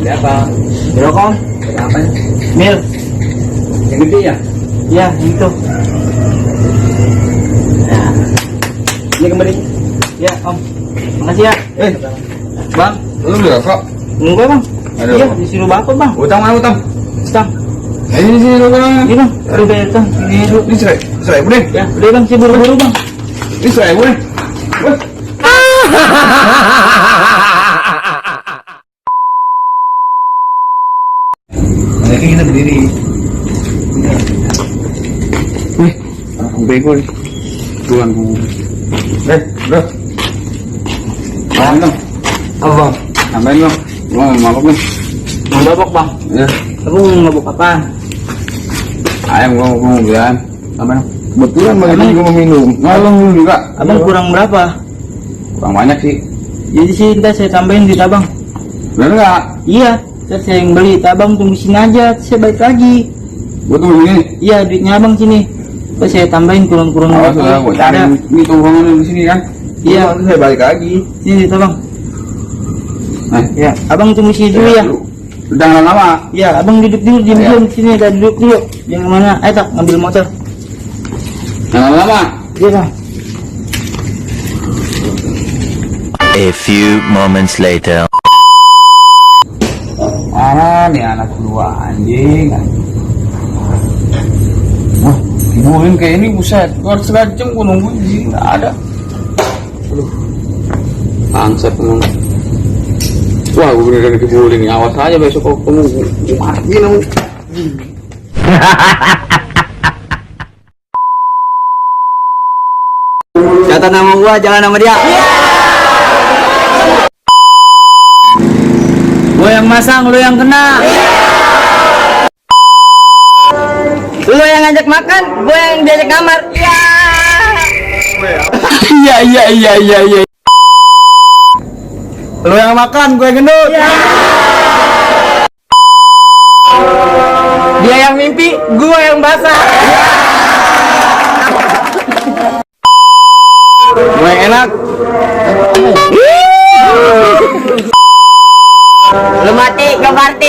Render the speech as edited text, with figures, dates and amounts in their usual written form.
Berapa? Berapa om? Berapa? Mil. Yang gede ya? Ya itu. Nah, ini kembali. Ya om. Makasih ya. Bang. Lu beli rokok? Enggak bang. Aduh. Iya disuruh bapak bang. Utang mana utang? Stang. Ini sini rokoknya. Ini bang. Udah bayar bang. Ini dulu. Ini seribu deh. Ya udah bang. Saya buru-buru bang. Ini seribu deh. Wah. Nah, ini kita berdiri. Wih, aku bego nih. Tuan ku. Bro. Paham dong. Apa bang? Tambahin dong. Gua mau mabok nih. Mau babok bang. Ya. Kamu mau mabok apa? Ayam gua mau bilang. Tambahin dong. Kebetulan bagi gua mau minum. Ngalung lu juga. Abang kurang berapa? Kurang banyak sih. Jadi sih ntar saya tambahin di tabang. Bener nggak? Iya. Ntar saya yang beli. Tabang tunggu sini aja. Saya balik lagi. Gua tunggu sini. Iya duitnya abang sini. Terus saya tambahin kurang-kurang. Awas lah, gua cari ini tongkrongan di sini kan. Iya. Nanti saya balik lagi. Sini di tabang. Nah, Ya. Abang tunggu sini dulu ya. Jangan lama. Iya. Abang duduk dulu. Diam Iya. dulu sini. Dah duduk dulu. Yang mana? Ayo tak ngambil motor. Jangan lama. Iya bang. A few moments later. Ah, nih anak dua anjing. Wah, diburin kayak ini buset. Gua harus setengah jam gua nunggu di sini nggak ada. Aduh, bangsat emang. Wah, gua beneran diburin nih. Awas aja besok kalau ketemu gua mati namu. Catat nama gua, jangan nama dia. Gue yang masang, lu yang kena. Lu yang ngajak makan, gue yang diajak kamar. Iya. Lu yang makan, gue yang gendut. Dia yang mimpi, gue yang basah. Gue yang enak. Lu mati, gue party.